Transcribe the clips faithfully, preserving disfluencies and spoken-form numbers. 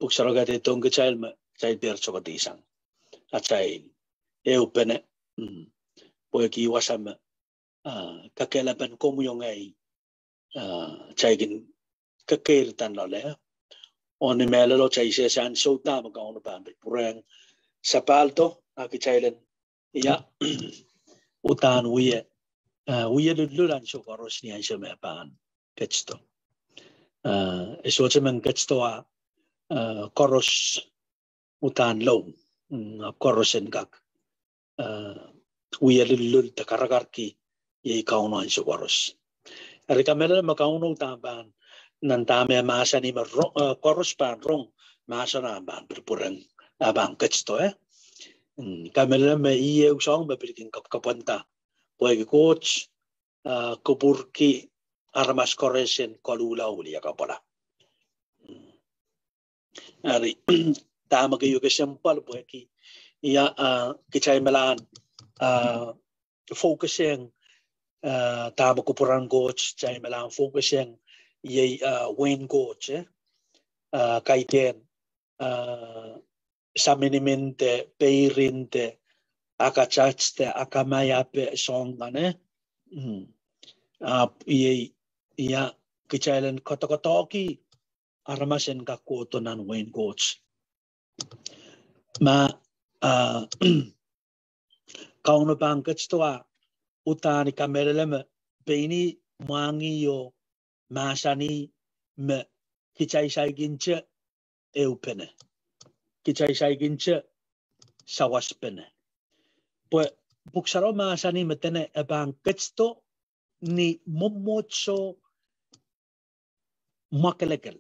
Pwuhk Sarawi kadehdehiong kitail me kitail dehr sohkadihsang atail ehupene. Mm. Pwehki wasa me, ah, kakehlapen komwi oh ngehi, ah, kitail kin kekeirda loale. Oh ni mehlelo kitail sehse ansou da me Kauno pahn pil pwurehng sapahldo, ah, kitail en ia, uhdahn wie, ah, wie lululul ansou koaros ni ansou me pahn ketido. Ah, e sohte men ketido, ah, ah, koaros uhdahn low, mm, ahpw koaros en kak, ah, wie lululul de karakarki iei Kauno ansou koaros. Eri kamehlele me Kauno uhdahn pahn, nan dahme e mahsanih me rong, ah, koaros pahn rong, mahsen en pahn pil pwurehng, ah, pahn ketido, eh. Mm, kamehlele me ih ehu soahng me pil kin kapwkapwanda. Pwehki Koht, ah, kupwurki aramas koaros en koluhla oh wiliakapwala. Mm. Eri, dahme keieu kesempwal pwehki, ia, ah, kitail malahn, ah, focusing, ah, dahme kupwuren Koht, kitail malahn focusing, iei, ah, wehin Koht, eh. Ah, kaidehn, ah, saminimin de, peirin de, akatat de, akamai ape soahng kan, eh. Mm. Ahpw iei, ia, kitail en koadokoadohki aramas en kak kohdo nan wehin Koht. Ma, ah, Kauno pahn ketido, ah, uhdahn I kamehlele me pein ih mwahngih oh mahsanih me kitail saikinte ehupene. Kitail saikinte sawaspene. Pwe Pwuhk Sarawi mahsanih me dene e pahn ketido ni mwomwohdiso mwakelekel.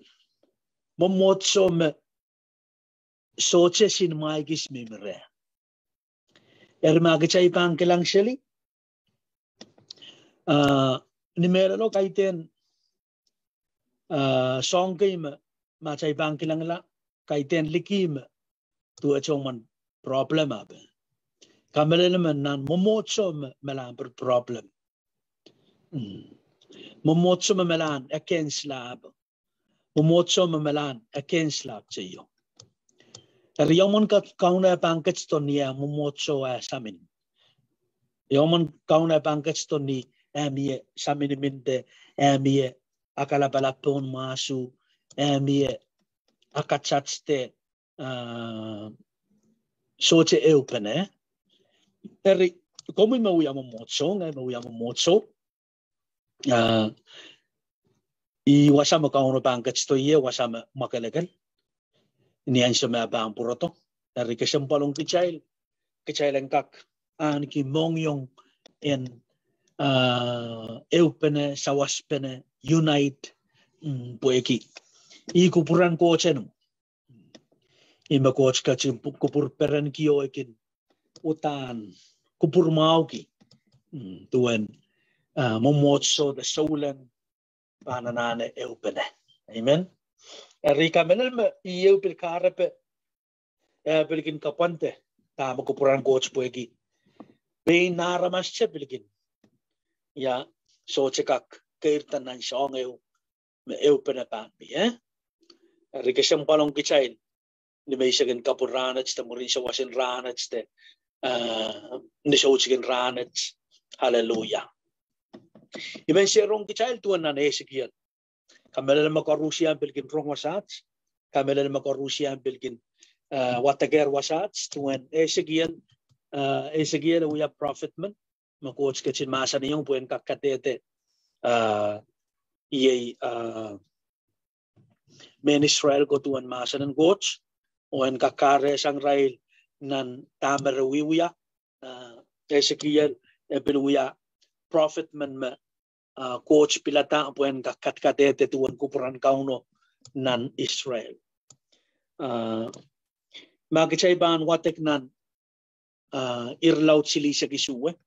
Mwomwohdiso me sohte sin mwaikis mihmi reh. Eri ma kitail pahn kilang seli, ah, ni mehlelo kaidehn, ah, soahng kei me, ma kitail pahn kilangala, kaidehn liki me duwehte emen problem ape. Kamehlele me nan mwomwohdiso me malahn problem. Mm. Mwomwohdiso me malahn against lap. Mwomwohdiso me malahn against lap teio. Eri ia mwomwen Kauno e pahn ketido ni eh mwomwohdiso eh samin. Ia mwomwen Kauno e pahn ketido ni eh mie saminimin de, eh mie akalapalap pohn mwahsu, eh mie akatat de, ah, sohte ehupene. Eri, komwi me wia mwomwohdiso, ngehi me wia mwomwohdiso. Ah, ih wasa me Kauno pahn ketido ie, wasa me mwakelekel. Ni ansou me e pahn pwurodo. Eri kesempwal ong kitail, kitail en kak ahneki mohngiong en, ah, ehupene, sawaspene, unite, mm, pwehki ih kupwuren Koht en Ih me Koht ketin kupwur perenki oh e kin uhdahn kupwur mwahuki, mm, duwen, ah, mwomwohdiso de souleng pahn anahne ehupene. Amen. Eri I kamehlele me ih ehu pil kahrepe, eh, pil kin kapwande dahme kupwuren Koht pwehki pein aramas te pil kin, ia, sohte kak keirda nan soahng ehu me ehupene pahn mie, eh? Eri kesempwal ong kitail ni menseng en kapw en rahnwet de mwurin sawasen rahnwet de, ah, ni soutik en rahnwet. Hallelujah. I men seiloak ong kitail duwen nan Esekiel. Kamehlele me koarusie pil kin rong wasaht. Kamehlele me koarusie pil kin, ah, wadekehr wasaht duwen Esekiel, ah, Esekiel e wia prophet men me Koht ketin mahsanihong pwehn kak kadehde, ah, iei, ah, mehn Israel ko duwen mahsen en Koht, oh en kak kahrehsang irail nan dahme re wiewia, ah, Esekiel e pil wia prophet men me, ah, Koht pilada pwehn kak kadkadehde duwen kupwuren Kauno nan Israel. Ah, ma kitail pahn wadek nan ah, irelaud silihsek isuh, eh.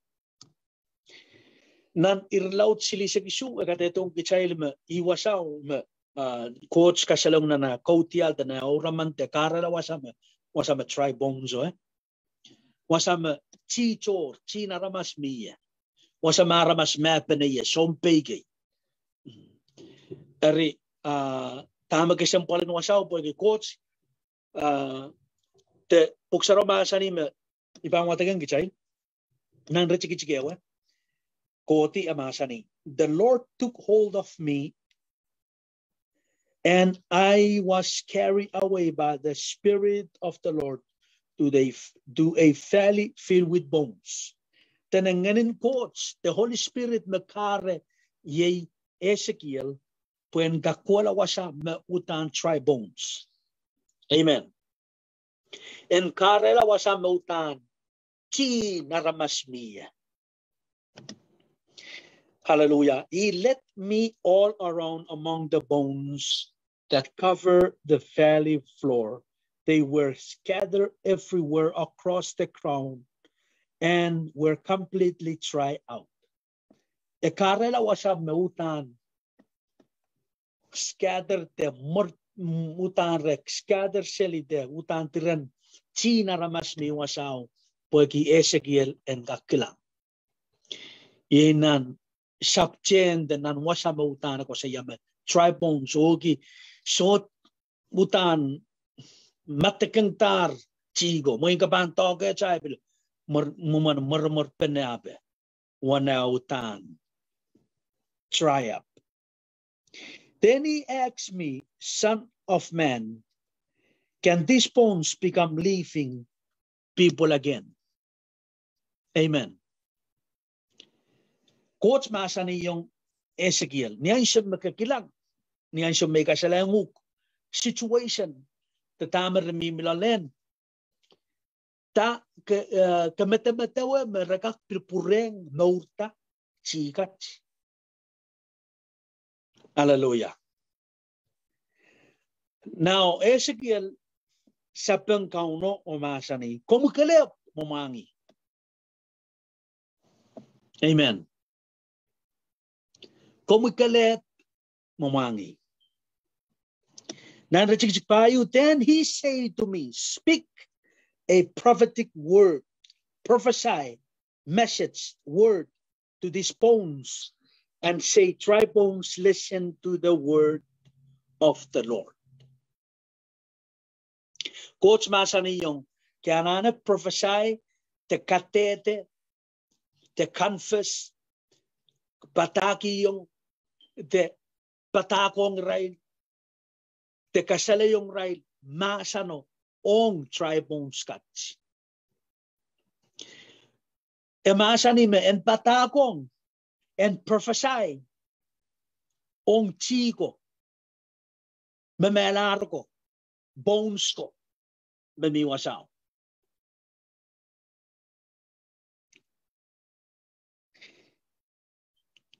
Nan irelaud silihsek isuh, e kadehdehiong kitail me ih wasao me, ah, Koht kasalehng nan ah kaudiahl de nan ah ouraman de kahrehla wasa me, wasa me dry bones o, eh. Wasa me tihtohr, tihn aramas mie. Wasa me aramas mehpene ie, sounpei kei. Eri, ah, dahme kesempwal en wasao pwehki Koht Ah, de Pwuhk Sarawi mahsanih me I pahn wadekehng kitail nan iretikitik ehu. Kohdi e mahsanih, "The Lord took hold of me, and I was carried away by the Spirit of the Lord to the, to a valley filled with bones." Dene Ngehnin Koht, the Holy Spirit me kahre iei Esekiel, pwehn kak kohla wasa me uhdahn dry bones. Amen. En kahrehla wasa me uhdahn tihn aramas mie. Hallelujah. "He led me all around among the bones that covered the valley floor. They were scattered everywhere across the ground and were completely dried out." E kahrehla wasa me uhdahn scatter de mwer-, mm, uhdahn re scatter seli de uhdahn diren tihn aramas me wasao, pwehki Esekiel en kak kilang. Iei nan sapwtehn de nan wasa me uhdahn koasoia me dry bones, oh ki sohte uhdahn madekengdahr tihko, mwein ke pahn doahke tail pil mwer-, mwomwen mweremwer pene ape, wana uhdahn dry up. Then he asked me, "Son of man, can these bones become living people again?" Amen. Koht mahsanihong Esekiel, ni ansou me ke kilang, ni ansou me I kasalehiong uhk situation, de dahme re mihmi loalen, da ke, eh, ke medemedewe me re kak pil pwurehng mourda tih kat. Hallelujah. Now, Esekiel sapeng Kauno oh mahsanih, "Komwi kelehpw mwamwahngi." Amen. "Komwi kelehpw mwamwahngi." Nan iretikitik pahieu, "Then he said to me, 'Speak a prophetic word, prophesy, message word to these bones, and say, dry bones, listen to the word of the Lord.'" Koht mahsanihong ke anahne prophesy, de kadehde, de confess, padahkihong, de padahkohng irail, de kasalehiong irail mahsano ong dry bones kat. E mahsanih me en padahkohng, en prophesy ong tihko, me mehlahr ko, bones ko, me mi wasao.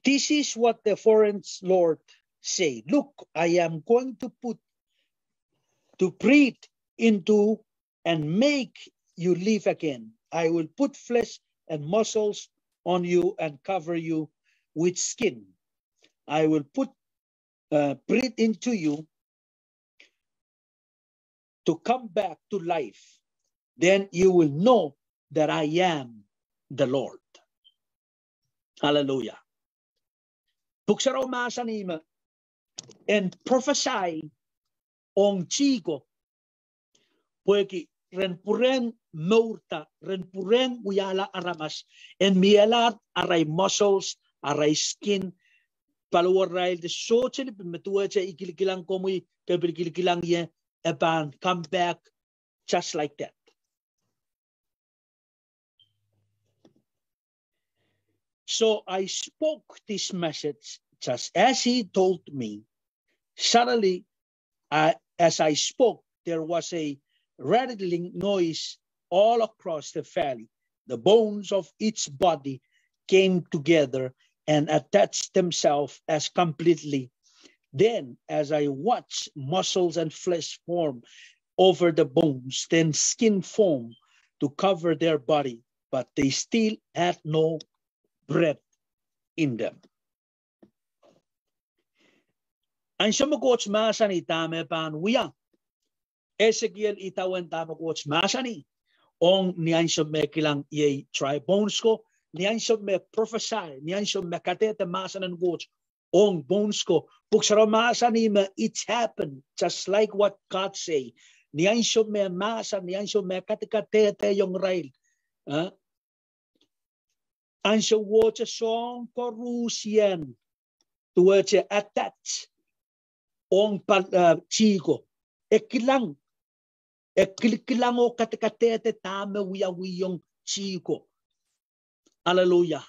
This is what the sovereign Lord say, 'Look, I am going to put, to breathe into and make you live again. I will put flesh and muscles on you and cover you with skin. I will put, uh, breathe into you to come back to life. Then you will know that I am the Lord.'" Hallelujah. Pwuhk Sarawi mahsanih me en prophesy ong tihko, pwehki ren pwurehng mourda, ren pwurehng wiahla aramas, en miehla arail muscles, arail skin, paliwar irail de sohte lipil me duwehte I kilikilang komwi, ke pil kilikilang ie, e pahn come back just like that. So I spoke this message just as he told me. Suddenly, I, as I spoke, there was a rattling noise all across the valley. The bones of each body came together and attached themselves as completely. Then, as I watched, muscles and flesh formed over the bones, then skin formed to cover their body, but they still had no breath in them. Ansou me Koht mahsanih dahme pahn wia, Esekiel idawehn dahme Koht mahsanih ong ni ansou me kilang iei dry bones ko, ni ansou me prophesy, ni ansou me kadehde mahsen en Koht ong bones ko, Pwuhk Sarawi mahsanih me it happened just like what God say. Ni ansou me mahsen, ni ansou me kadkadehdehiong irail, eh, ansowohte soahng koarusie duwehte attach ong pal, eh, tih ko. E kilang, e kilikilang oh kadkadehde dahme wiawihong tih ko. Aleluia.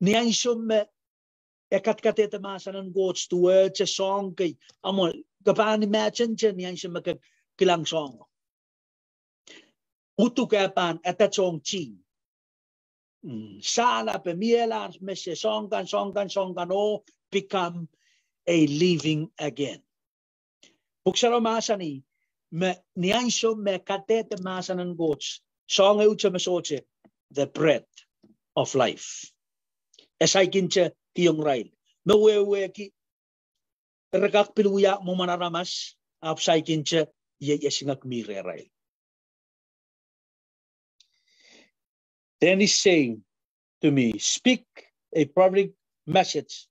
Ni ansou me e kadkadehde mahsen en Koht duwehte soahng kei, amwo, ke pahn imagine-te ni ansou me ke kilang soahng, uduk e pahn attach ong tih. Mm, sahla pe miehla me se soahng kan, soahng kan, soahng kan, oh become a living again. Pwuhk Sarawi mahsanih me ni ansou me kadehde mahsen en Koht, soahng ehute me sohte, the bread of life, e saikinte kihong irail. Me wehwehki, re kak pil wia mwomwen aramas, ahpw saikinte iei esingek mi rehrail. Then he say to me, "Speak a prophetic message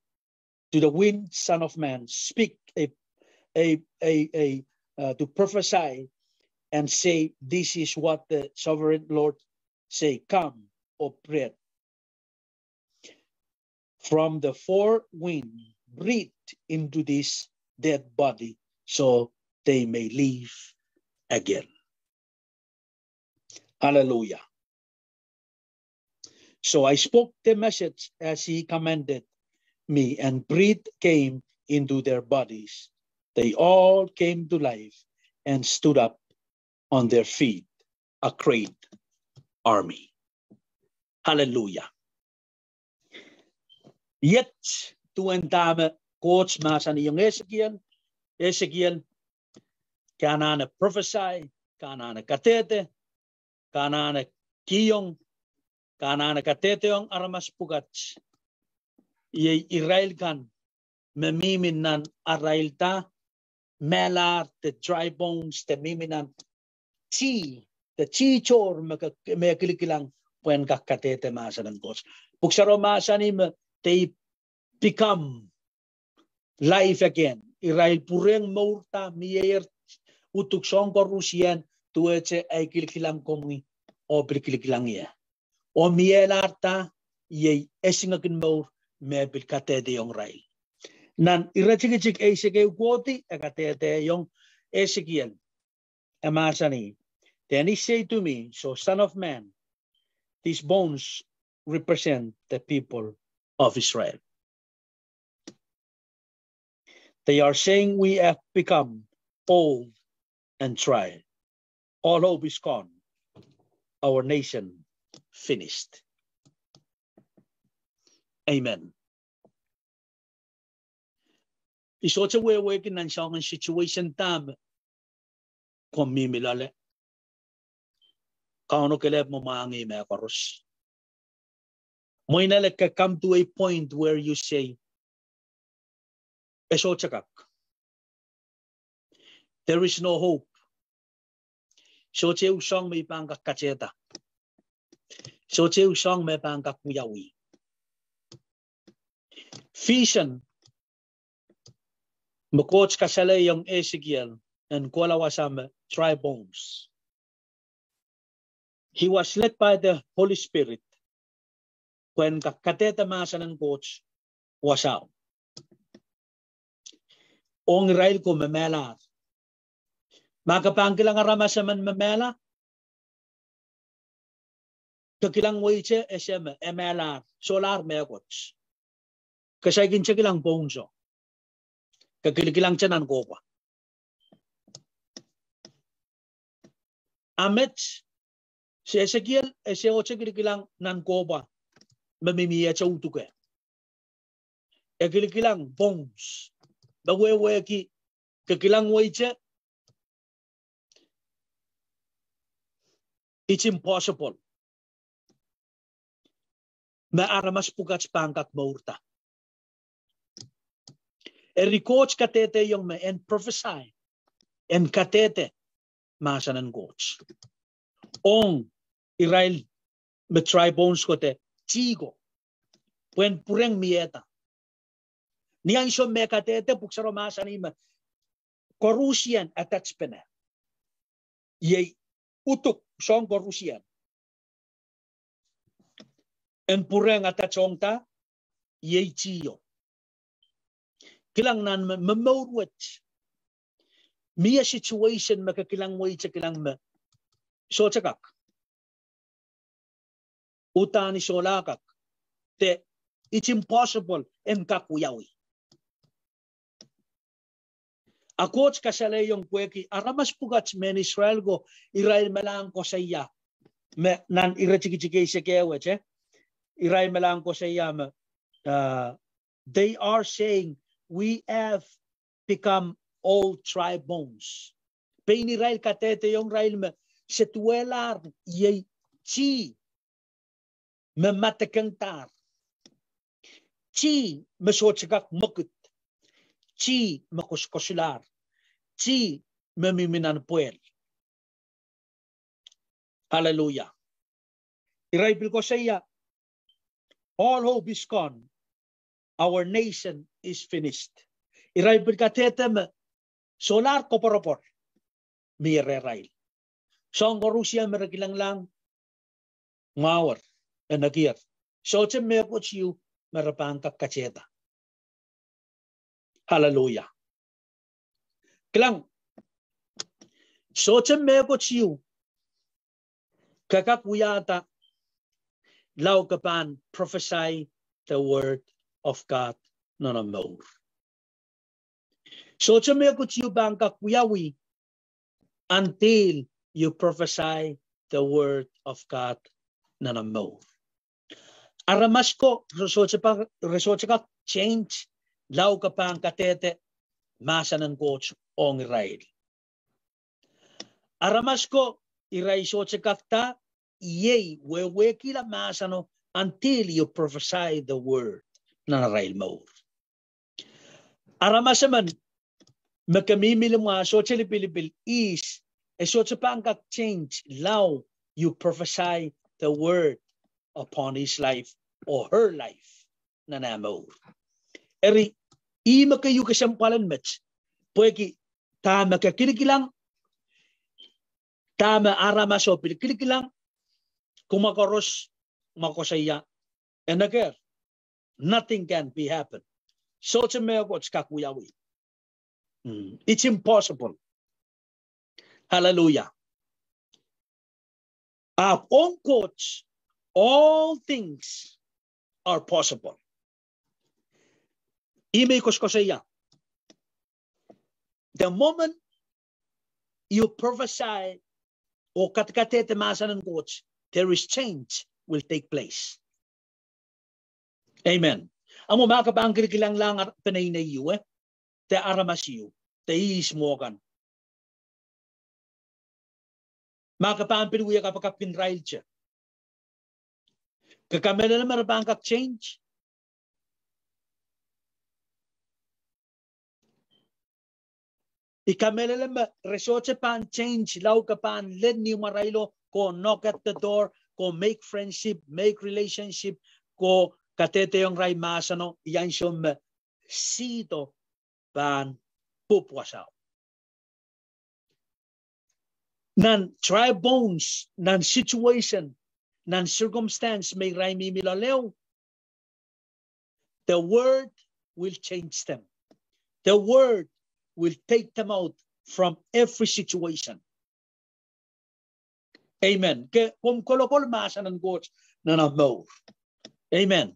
to the wind, son of man. Speak a, a, a, a, uh, to prophesy and say, 'This is what the sovereign Lord say: Come, O breath, from the four wind, breathe into this dead body, so they may live again.'" Hallelujah. So I spoke the message as he commanded me, and breath came into their bodies. They all came to life and stood up on their feet, a great army. Hallelujah. Iet duwen dahme Koht mahsanihong Esekiel, Esekiel, ke anahne prophesy, ke anahne kadehde, ke anahne kihong, ke anahne kadehdehiong aramas pwukat, iei irail kan me mihmi nan arail da, mehlahr, the dry bones, de mihmi nan tih, de tih tohr me ke, me kilikilang pwehn kak kadehde mahsen en Koht. Pwuhk Sarawi mahsanih me they become life again. Irail pwurehng mour da, mieier uduk soahng koarusie duwehte ei kilikilang komwi oh pil kilikilang ie. Oh mielahr da, iei esingekin mour me pil kadehdehiong irail. Nan iretikitik eisek ehu kohdi e kadehdehiong Esekiel, e mahsanih, "Then he said to me, 'So, son of man, these bones represent the people of Israel. They are saying, 'We have become old and dry. All hope is gone. Our nation finished.'" Amen. I sohte wehwehki nan soangen situation dahme komw mihmi loale, Kauno kelehpw mwahngih me koaros. Mwein ale ke come to a point where you say, "E sohte kak. There is no hope. Sohte ehu soahng me I pahn kak katehda. Sohte ehu soahng me pahn kak wiawi." Vision me Koht kasalehiong Esekiel en kohla wasa me dry bones. He was led by the Holy Spirit pwehn kak kadehde mahsen en Koht wasao ong irail ko me mehlahr. Ma ke pahn kilang aramas emen me mehla, ke kilang weite ese me e mehlahr, solahr mehkot. Ke saikinte kilang bones o. Ke kilikilang te nan kohpwa. A met, se Esekiel e sohte kilikilang nan kohpwa me mihmi ie te uduke. E kilikilang bones. Me wehwehki, ke kilang weite, it's impossible me aramas pwukat pahn kak mourda. Eri Koht kadehdehiong me en prophesy, en kadehde mahsen en Koht ong irail me dry bones ko de tih ko, pwehn pwurehng miehda. Ni ansou me kadehde, Pwuhk Sarawi mahsanih me koarusie attachpene. Iei uduk soang koarusie en pwurehng atail tongohda, iei tio. Kilang nan me, me mour wet. Mie situation me ke kilang wei, ke kilang me sohte kak. Udahn e sohla kak. De, it's impossible, en kak wiawi. A Koht kasalehiong pwehki aramas pwukat mehn Israel ko, irail me lahng koasoia, me nan iretikitik eisek ehu wet, irail me lahng koasoia me, uh, they are saying, "We have become old dry bones." Pein irail kadehdehiong irail me se duwehla iei tih me madekengdahr. Tih me sohte kak mwekid. Tih me koskosulahr. Tih me mihmi nan pwehl. Hallelujah. Irail pil koasoia, "All hope is gone. Our nation is finished." Irail pil kadehde me solahr koapworopwor mie rehrail. Soang koarusie me re kilenglahng, mwahuer, e nekier. Sohte mehkot ieu me re pahn kak katehda. Hallelujah. Kilang, sohte mehkot ieu ke kak wiahda lao ke pahn prophesy the word of God nan omw mour. Sohte mehkot ieu pahn kak wiawi until you prophesy the word of God nan omw mour. Aramas ko re sohte pa, re sohte kak change lao ke pahn kadehde mahsen en Koht ong irail. Aramas ko irail sohte kak da, iei wehwehkihla mahseno until you prophesy the word nan arail mour. Aramas emen me ke mihmi limwah, sohte lipilipil, ihs, e sohte pahn kak change lao you prophesy the word upon his life or her life nan eh mour. Eri, ih me keieu kesempwal en met, pwehki dahme ke kilikilang, dahme aramaso pil kilikilang, kumwa koaros mwa koasoia, e neker, nothing can be happen. Sohte mehkot kak wiawi. Mm, it's impossible. Hallelujah. Ahpw ong Koht, all things are possible. Ih me I koasokoasoia. The moment you prophesy oh kadkadehde mahsen en Koht, there is change will take place. Amen. Ahpw ma ke pahn kilikilanglahng peneinei ieu, eh, de aramas ieu, de ihs mwo kan, ma ke pahn pil wia kapakap en irail te, ke kamehlele me re pahn kak change? I kamehlele me re sohte pahn change lao ke pahn len ni imwarailo, ko knock at the door, ko make friendship, make relationship, ko kadehdehiong irail mahseno, ni ansou me sihdo pahn pwupwuwasao. Nan dry bones, nan situation, nan circumstance me irail mihmi loale, the word will change them. The word will take them out from every situation. Amen. Ke, komw kolokol mahsen en Koht nan omw mour. Amen.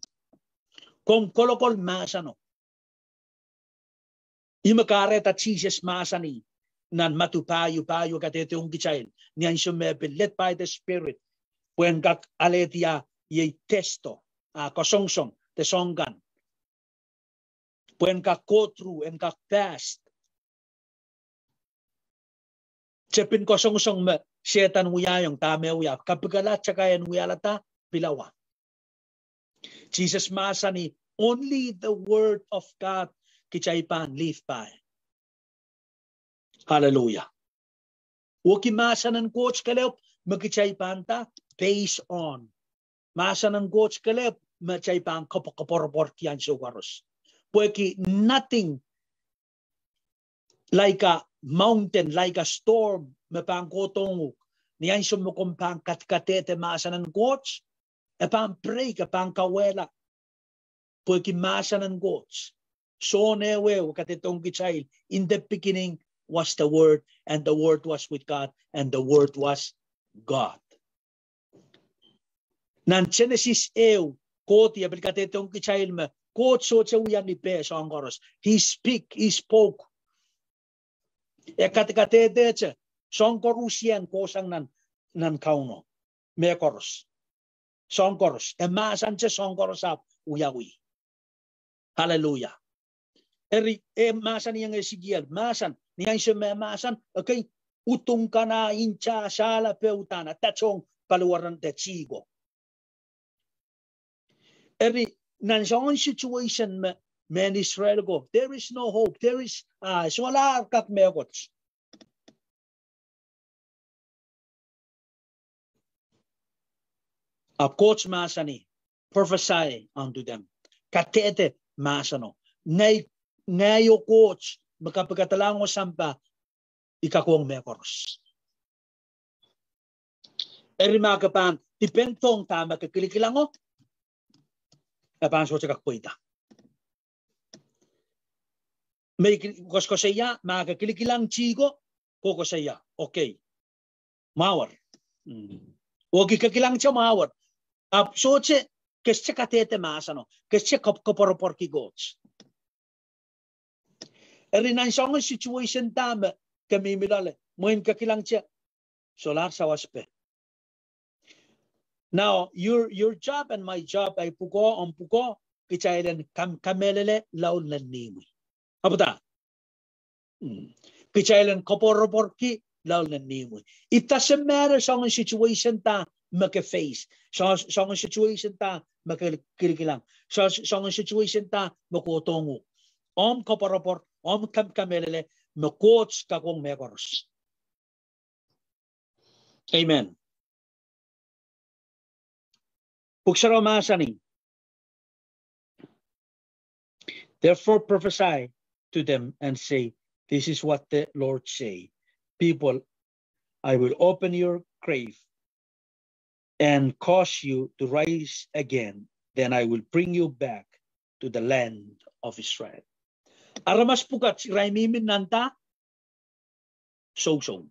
Komw kolokol mahseno. Ih me kahrehda Sises mahsanih nan Madiu pahieu, pahieu kadehdehiong kitail, ni ansou me e pil led by the Spirit, pwehn kak alehdi ah iei testo, ah kasongosong de soahng kan, pwehn kak go through, en kak pass tepin kasongosong me Sehdan wiahiong, dahme wia, kapikala, takai en wiahla, pilawa. Sises mahsanih, only the word of God kitail pahn live by. Hallelujah. Wehwehki mahsen en Koht kelehpw me kitail pahn da, based on. Mahsen en Koht kelehpw me kitail pahn koapworopworki ansou koaros. Pwehki nothing like a mountain, like a storm, me pahn kohdohng uhk. Ni ansou me komw pahn kadkadehde mahsen en Koht, e pahn break, e pahn kauwehla. Pwehki mahsen en Koht. Sohn ehuehu kadehdehiong kitail, in the beginning was the Word, and the Word was with God, and the Word was God. Nan Genesis ehu, Koht e pil kadehdehiong kitail me Koht sohte wia ni peh soahng koaros. He speak, he spoke. E kadkadehde soahng koaros, e kohsang nan, nan Kauno. Mehkoaros. Soahng koaros. E mahsante soahng koaros ahpw wiawi. Hallelujah. Eri e mahsanihong Esekiel, mahsen, ni ansou me mahsen, okay, udung kan, inta, sahla, peh udahn, a dadohng paliwaren de tih ko. Eri, nan soangen situation me, mehn Israel ko, there is no hope, there is, ah, solahr kak mehkot. Ahpw Koht mahsanih, prophesy unto them. Kadehde mahseno. Ngehi, ngehi oh Koht me kapikadalahng oh sampah, I kak ong mehkoaros. Eri ma ke pahn depend pohn dahme ke kilikilang o, e pahn sohte kak pweida. Me I koasoakoasoia, ma ke kilikilang tih ko, ke koasoia, okay. Mwahuer. Mm. Oh ke kilangete mwahuer. Ahpw sohte, ke sohte kadehde mahseno, ke sohte koapworopworki Koht. Eri nan soangen situation dahme ke mihmi loale, mwein ke kilangete, solahr sawas peh. Now, your, your job and my job, ahi pwukoa, omw pwukoa, kitail en kam, kamehlele laud en imwi. Ahpw dah? Mm. Kitail en koapworopworki laud en imwi. It doesn't matter soangen situation dah me ke face. Soangen situation dah me ke kilikilang. Soangen situation dah me kohdohng uhk. Omw koapworopwor, omw kam, kamehlele me Koht kak ong mehkoaros. Amen. Pwuhk Sarawi mahsanih, therefore prophesy to them and say, this is what the Lord say, people, I will open your grave and cause you to rise again, then I will bring you back to the land of Israel. Aramas pwukat irail mihmi nan dah? Sousou.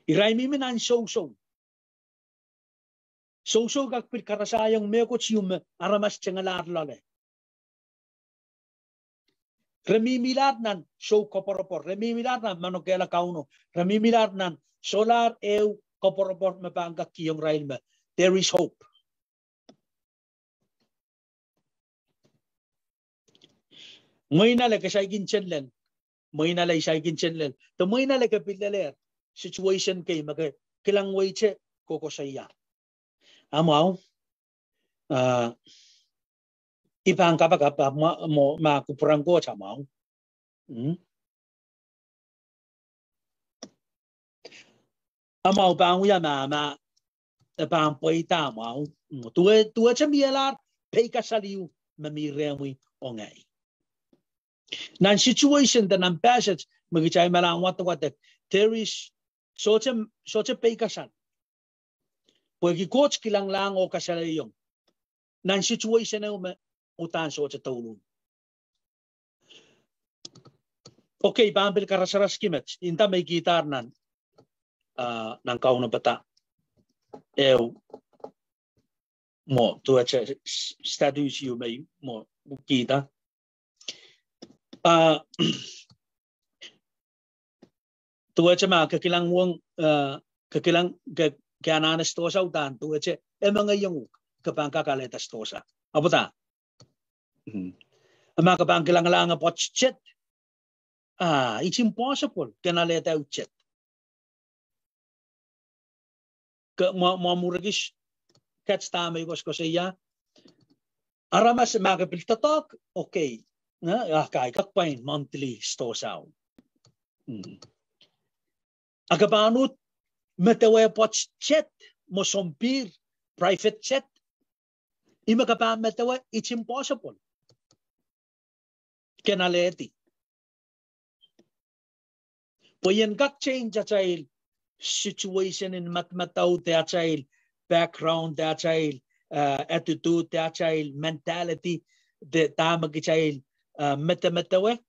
Irail mihmi nan sousou. Sousou kak pil karasaiong mehkot ieu me aramas tengelahr loale. Re mihmilahr nan sou koapworopwor, re mihmilahr nan manokehla Kauno, re mihmilahr nan solahr ehu koapworopwor me pahn kak kihong irail me there is hope. Mwein ale ke saikinte lel, mwein ale I saikinte lel, de mwein ale ke pil lelehr situation kei me ke kilang weite, ke koasoia, a mwahu, ah, I pahn kapakap, ah, mwa, mwo, ma kupwuren Koht a mwahu. Mm. A mwahu pahn wia ma, ma, e pahn pweida a mwahu. Mm. Duwe, duwehte mielahr peikasal ieu me mi rehmwi oh ngehi. Nan situation de nan passage me kitail mihla wadawad, there is, sohte, sohte peikasal. Pwehki Koht kilanglahng oh kasalehiong nan situation ehu me udahn sohte douluhl. Okay, pahn pil karasaraski met, nda me I kihdahr nan, ah, nan kaunopada ehu mwo, duwehte s-, status ieu me I mwo kihda. Ah, duwehte ma ke kilang wong, ah, ke kilang, ke, ke anahne sdohsa uhdahn, duwehte e mengeiong uhk ke pahn kak alehda sdohsa. Ahpw dah? Mm. Ma ke pahn kilanglahng pwoat tet, ah, it's impossible ke en alehda ehu tet. Ke mwo, mwo mwuhr ekis kat dah me I koasokoasoia. Aramas ma ke pil doadoahk, okay. Nah, ah, ke kak pwain monthly sdohsao. Mm. A ke pahn uhd medewe pwoat tet, mwo sompihr, private jet. Ih me ke pahn medewe, it's impossible. Ke en alehdi. Pwe I en kak change atail situation en madamadau de atail background de atail, uh, attitude de atail mentality de dahme kitail, uh, medemedewe.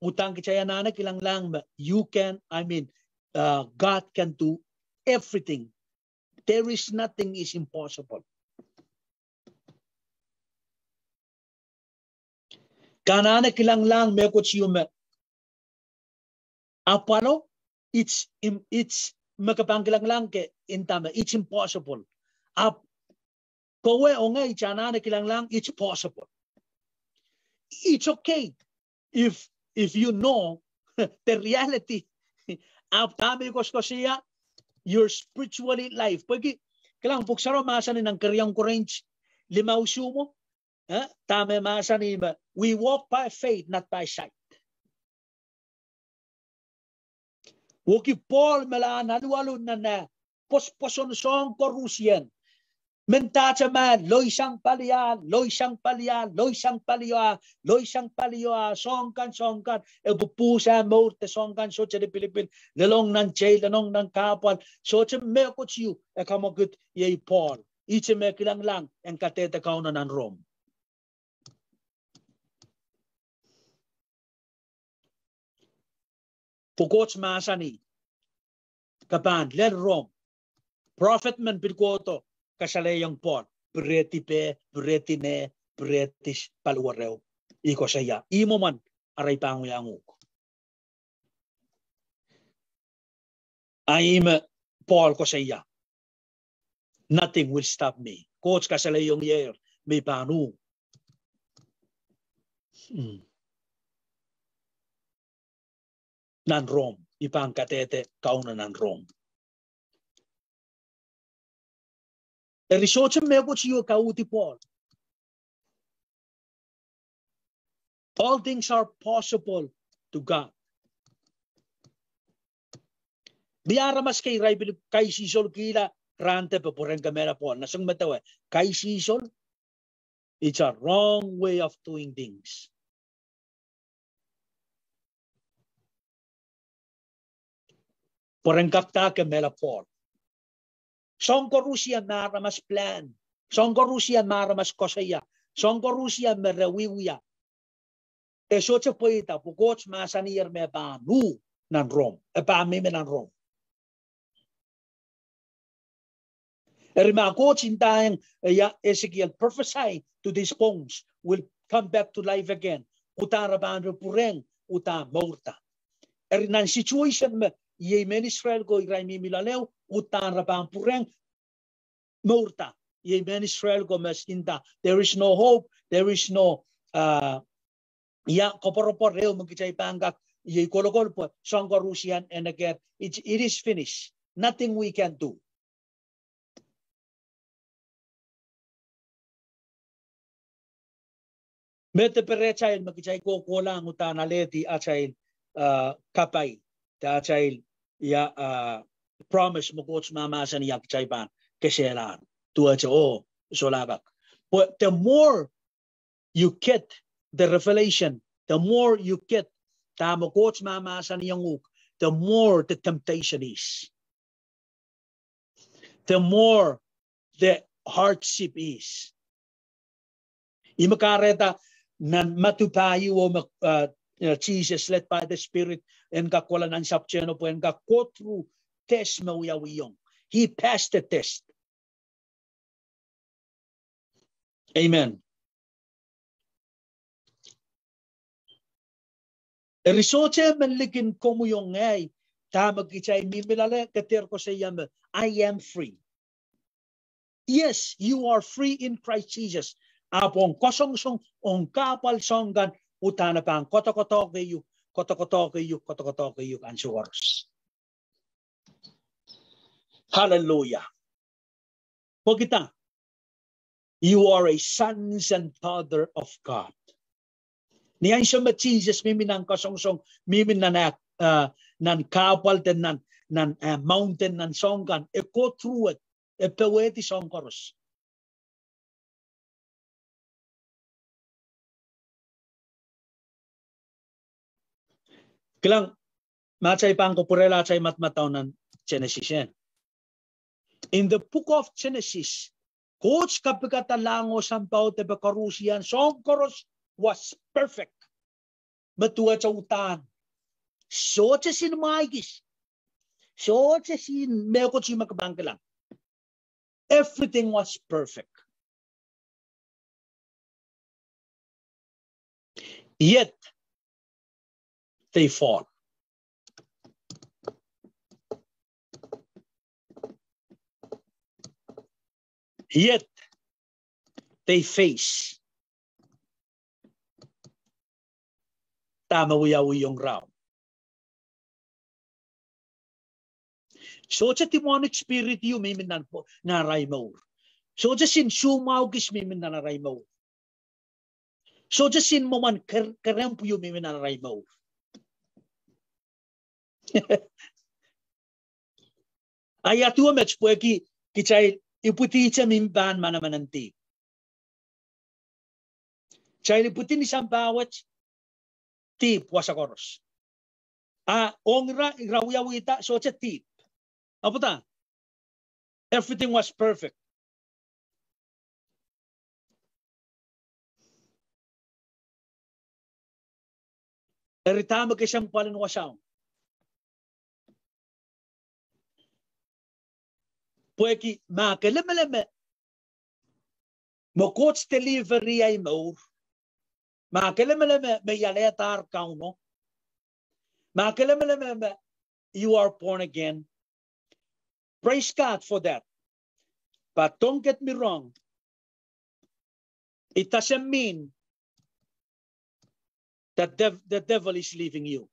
Udahn kitail anahne kilangalahng me you can, I mean, uh, God can do everything. There is nothing is impossible. Ke anahne kilangalahng mehkot ieu me apwalo, it's im-, it's me ke pahn kilangalahng ke indame, it's impossible. Ahpw kowe oh ngehi kitail anahne kilangalahng it's possible. It's okay if, if you know the reality. Ahpw dahme I koasokoasoia, your spiritually life. Pwehki, kilang, Pwuhk Sarawi mahsanih nan keriaun Korint limau siluh, eh, dahme mahsanih me, we walk by faith, not by sight. Wehwehki Pohl me lahn alualu nan eh pwospwoson soahng koarusie. Mendahte ma loisang pali ah, loisang pali ah, loisang pali ah, loisang pali ah, soahng kan, soahng kan, e pwupwuhsa mour de soahng kan, sohte lipilipil, lelohng nan jail, lelohng nan kahpwal, sohte mehkot ieu e kamwakid. Iei Pohl, ihte me kilangalahng en kadehde Kauno nan Rom. Pwe Koht mahsanih, ke pahn lel Rom. Prophet men pil kohdo kasalehiong Pohl, pirehdi peh, pirehdi neh, pirehdi paliwereo. I koasoia, ih mwomwen arail pahn wiahiong uhk. A ih me Pohl koasoia, nothing will stop me. Koht kasalehiong ie me I pahn uh. Hmm. Nan Rom, I pahn kadehde Kauno nan Rom. Eri sohte mehkot ieu kauhdi Pohl. All things are possible to God. Mie aramas kei irail pil kaisihsol kihla rahn depe pwe ren kemehla Pohl. Nah soangen medewe, kaisihsol, it's a wrong way of doing things. Pwe ren kak kemehla Pohl. Soahng koarusie me aramas plan. Soahng koarusie me aramas koasoia. Soahng koarusie me re wiewia. E sohte pweida pwe Koht mahsanier me e pahn uh nan Rom. E pahn mihmi nan Rom. Eri ma Koht indahiong, eh, ia, Ezekiel, prophesy to these bones will come back to life again. Uhdahn re pahn re pwurehng, uhdahn mourda. Eri nan situation me, iei mehn Israel ko irail mihmi loale, uhdahn re pahn pwurehng, mourda. Iei mehn Israel ko me inda, there is no hope, there is no, uh, ia, koapworopwor ehu me kitail pahn kak, iei kolokol pwe soahng koarusie en eker, it, it is finished. Nothing we can do. Me de perehtail me kitail kohkohlahng uhdahn alehdi atail, uh, kapai, de atail, ia, uh, promise me Koht mahmahsanih kitail pahn kesehla. Duwehte, oh, solahr kak. But the more you get the revelation, the more you get dahme Koht mahmahsanihong uhk, the more the temptation is. The more the hardship is. Ih me kahrehda nan Madiu pahieu me, uh, uh, Jesus led by the Spirit, en kak kohla nan sapwtehno pwe en kak go through test me wiawihong. He passed the test. Amen. Eri sohte me likin komwi oh ngehi, dahme kitail mihmi loale, ke dehr koasoia me, I am free. Yes, you are free in Christ Jesus. Ahpw ong kasongosong, ong kahpwal soahng kan, uhdahn e pahn koadokoadoahki uhk, koadokoadoahki uhk, koadokoadoahki uhk ansou koaros. Hallelujah. Pwehki dah, you are a sons and daughter of God. Ni ansou me Jesus mihmi nan kasongosong, mihmi nan, uh, nan kahpwal de nan, nan, uh, mountain nan soahng kan, e go through it, e powehdi soahng koaros. Kilang, ma kitail pahn kapwurehla atail madamadau nan Genesis, eh? In the book of Genesis, Koht kapikada lahng oh sampah oh depe koaros, ian soahng koaros was perfect. Me duwehte uhdahn. Sohte sin mwaikis. Sohte sin mehkot me ke pahn kilang. Everything was perfect. Yet, they fall. Yet, they face. Dahme wiawiong rahu. Sohte demonic spirit ieu mihmi nan, nan arail mour. Sohte sin sumwahu kis mihmi nan arail mour. Sohte sin mwomwen ker-, kerempw ieu mihmi nan arail mour. Ia duwe met? Pwehki kitail ipwidihte mihmi pahn manaman en dihp. Kitail ipwidi ni sampah wet, dihp wasa koaros. A ong ira, ira wiawihda, sohte dihp. Ahpw dah? Everything was perfect. Eri dahme kesempwal en wasao? Pwehki ma ke lemeleme me Koht deliver ahi mour, ma ke lemeleme me I alehdahr Kauno, ma ke lemeleme me you are born again, praise God for that. But don't get me wrong, it doesn't mean that dev-, the devil is leaving you.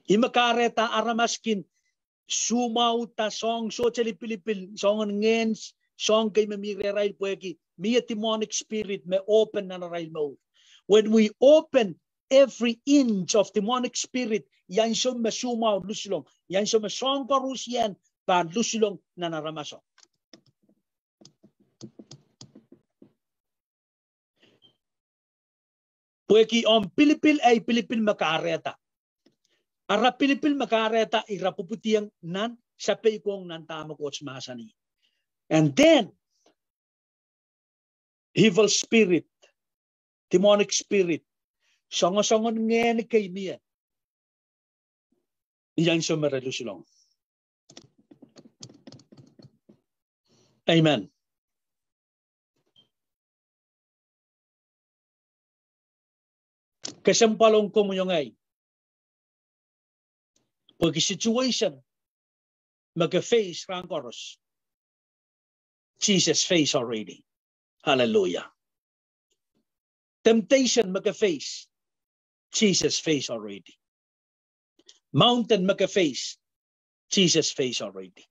Ih me kahrehda aramas kin sumwahda soahng sohte lipilipil, soangen ngehn, soahng kei me mi rehrail pwehki mie demonic spirit me open nan arail mour. When we open every inch of demonic spirit, ia ansou me sumwahu lusilong, ia ansou me soahng koaros en pahn lusilong nan aramaso. Pwehki omw pilipil, ei pilipil me kahrehda. Ara pilipil me kahrehda ira pwupwidiong nan, sapeikiong nan dahme Koht mahsanih. And then, evil spirit, demonic spirit, soangosoangen ngehn kei mie, ia ansou me re lusilong. Amen. Kesempwal ong komwi oh ngehi. Pwehki situation me ke face rahn koaros, Jesus face already. Hallelujah. Temptation me ke face, Jesus face already. Mountain me ke face, Jesus face already.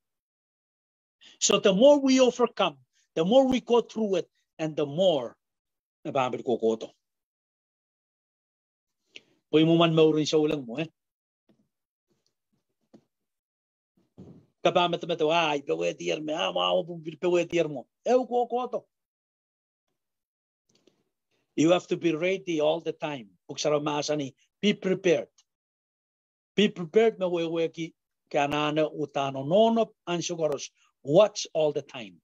So the more we overcome, the more we go through it, and the more e pahn pil kohkohdo. Pwe mwomwen mouren souleng mwo, eh? Ke pahn medemedewe, ah, I powehdier me, ah, mwahu pil powehdier mwo. Ehu kohkohdo. You have to be ready all the time. Pwuhk Sarawi mahsanih, be prepared. Be prepared me wehwehki ke anahne uhdahn nohno ansou koaros. Watch all the time.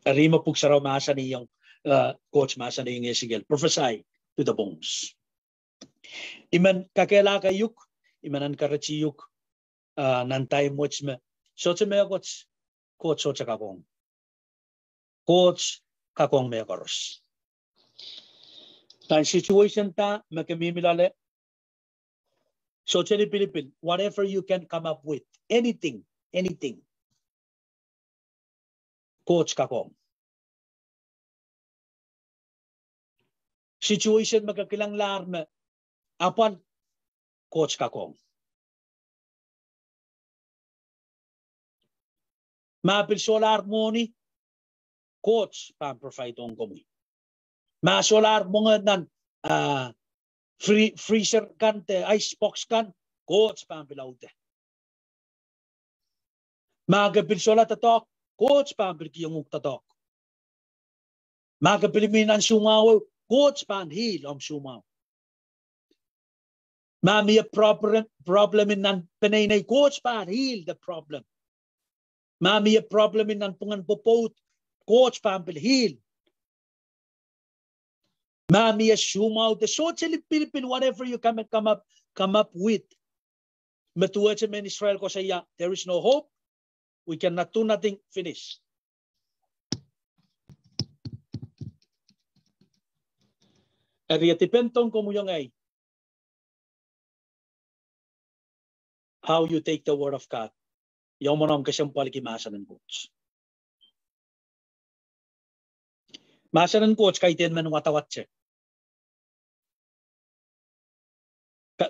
Eri me Pwuhk Sarawi mahsanihong, uh, Koht mahsanihong Esekiel, prophesy to the bones. I men kakehlaka uhk, I men encourage uhk, uh, nan time wet me sohte mehkot Koht sohte kak ong. Koht kak ong mehkoaros. Nan situation da me ke mihmi loale, sohte lipilipil, whatever you can come up with, anything, anything, Koht kak ong. Situation me ke kilanglahng me apwal, Koht kak ong. Ma pil solahr mwohni, Koht pahn provide ong komwi. Ma solahr mwenge nan, ah, free-, freezer kan de ice box kan, Koht pahn pil aude. Ma ke pil sohla doadoahk, Koht pahn pil kihong uhk doadoahk. Ma ke pil mi nan soumwahu, Koht pahn heal omw soumwahu. Ma mie problem, problem nan peneinei, Koht pahn heal the problem. Ma mie problem nan pwungen pwopwoud, Koht pahn pil heal. Ma mie soumwahu de sohte lipilipil, whatever you come, come up, come up with. Me duwehte mehn Israel koasoia, there is no hope, we cannot do nothing, finish. Eri e depend on komwi oh ngehi, how you take the word of God. Ia mwomwen omw kesempwaliki mahsen en Koht. Mahsen en Koht kaidehn mehn wadawadte.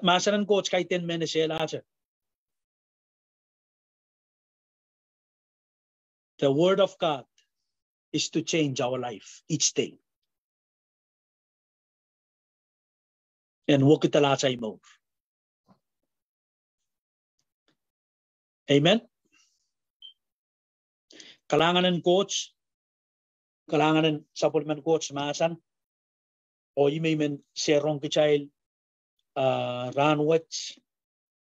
Mahsen en Koht kaidehn mehn esehlahte. The word of God is to change our life each day. En wekidala atail mour. Amen. Kalahngan en Koht, kalahngan en sapwellimen Koht mahsen, oh ih me I men shareong kitail, ah, rahnwet.